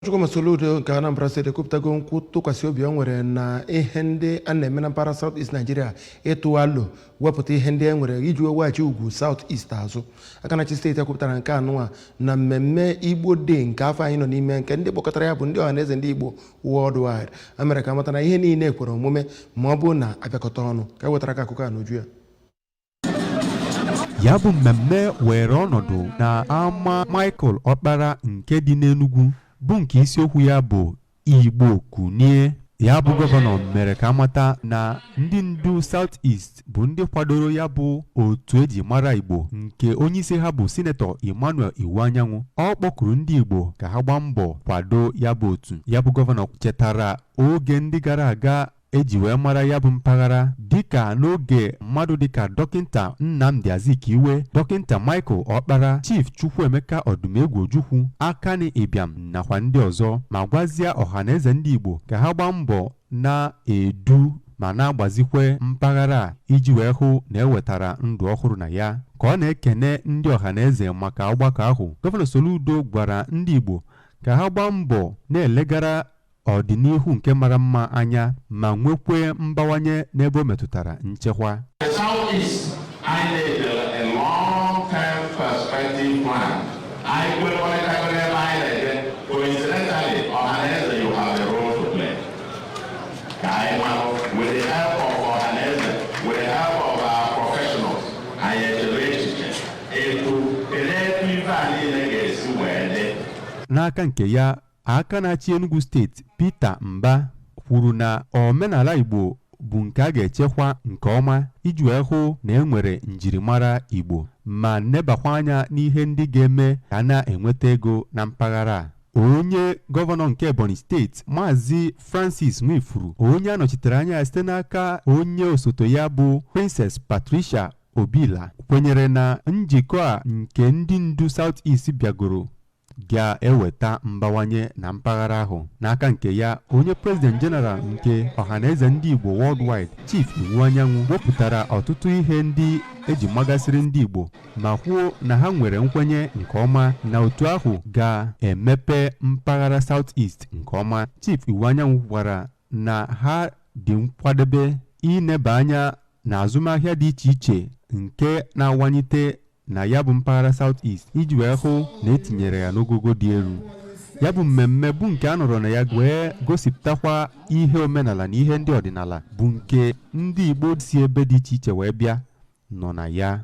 Chukwuma Soludo nke Anambra Steeti ekwupụtago nkwụ tụkwasị obi o nwere na ihe ndị a na-eme na mpaghara South East Nigeria ịtụ alo wepụta ihe ndị e nwere iji weghachi ugwu South East azụ. Aka na-achị steeti ekwupụtara nke anụnwa na mmemme Igbo Day nke afọ anyị nọ n'ime, nke ndị kpọkọtara ya bụ ndị Ọhaneze Ndị Igbo Worldwide. A mere ka amata na ihe niile kwere omume ma ọ bụrụ na abịakọta ọnụ. Ka e wetara gị akụkọ a n'uju ya. Ya bụ mmemme were ọnọdụ na ama Michael Okpara nke dị n'Enugu, bụ nke isiokwu ya bụ "Igbo Kunie". Ya bụ gọvanọ mere ka amata na ndị ndu South East bụ ndị kwadoro ya bụ otu eji mara Igbo, nke onyeisi ha bụ Sinetọ Emmanuel Iwuanyanwu. Ọ kpọkuru ndị Igbo ka ha gbaa mbọ kwado ya bụ otu. Ya bụ gọvanọ chetara oge ndị gara aga eji wee mara ya bụ mpaghara, dịka n'oge mmadụ dịka Dọkịnta Nnamdi Azikiwe, Dọkịnta Michael Okpara, Chief Chukwuemeka Odumegwu Ojukwu, Akani Ibiam nakwa ndị ọzọ, ma gwazie ọhaneze ndị Igbo ka ha gbaa mbọ na-edu ma na-agbazikwe mpaghara a iji wee hụ na ewetara ndụ ọhụrụ na ya. Ka ọ na-ekene ndị ọhaneze maka ọgbakọ ahụ, Gọvanọ Soludo gwara ndị Igbo ka ha gbaa mbọ na-elegara ọdịnihu nke mara mma anya ma nwekwe mbawanye n'ebe o metụtara nchekwa. The Southeast, I need a long-term perspective plan. Anyị kwekọrịtagoro ebe anyị na-eje. Coincidentally, Ọhaneze, you have a role to play. Ka anyị malụ, with the help of Ọhaneze, with the help of our professionals, anyị echebe echiche etu kedu etu ife a niile ga-esi wee dị. N'aka nke ya, aka na-achị Enugu Steeti, Peter Mba, kwuru na omenala Igbo bụ nke a ga-echekwa nke ọma iji wee hụ na e nwere njirimara Igbo ma nebakwa anya n'ihe ndị ga-eme ka a na-enweta ego na mpaghara a. Onye gọvanọ nke Ebonyi Steeti, Maazị Francis Nwifuru, onye a nọchitere anya ya site n'aka onye osote ya bụ Princess Patricia Obila, kwenyere na njikọ a nke ndị ndu South East bịagoro ga-eweta mbawanye na mpaghara ahụ. N'aka nke ya, onye President General nke Ọhaneze Ndị Igbo Worldwide, Chief Iwuanyanwu, wepụtara ọtụtụ ihe ndị eji magasịrị ndị Igbo ma kwuo na ha nwere nkwenye nke ọma na otu ahụ ga-emepe mpaghara South East nke ọma. Chief Iwuanyanwu gwara na ha dị nkwadebe ineba anya na azụmahịa dị iche iche nke na-awanyite na ya bụ mpaghara South East iji wee hụ na etinyere ya n'ogogo dị elu. Ya bụ mmemme bụ nke a nọrọ na ya wee gosipụtakwa ihe omenala na ihe ndị ọdịnala bụ nke ndị Igbo si ebe dị iche iche wee bịa nọ na ya.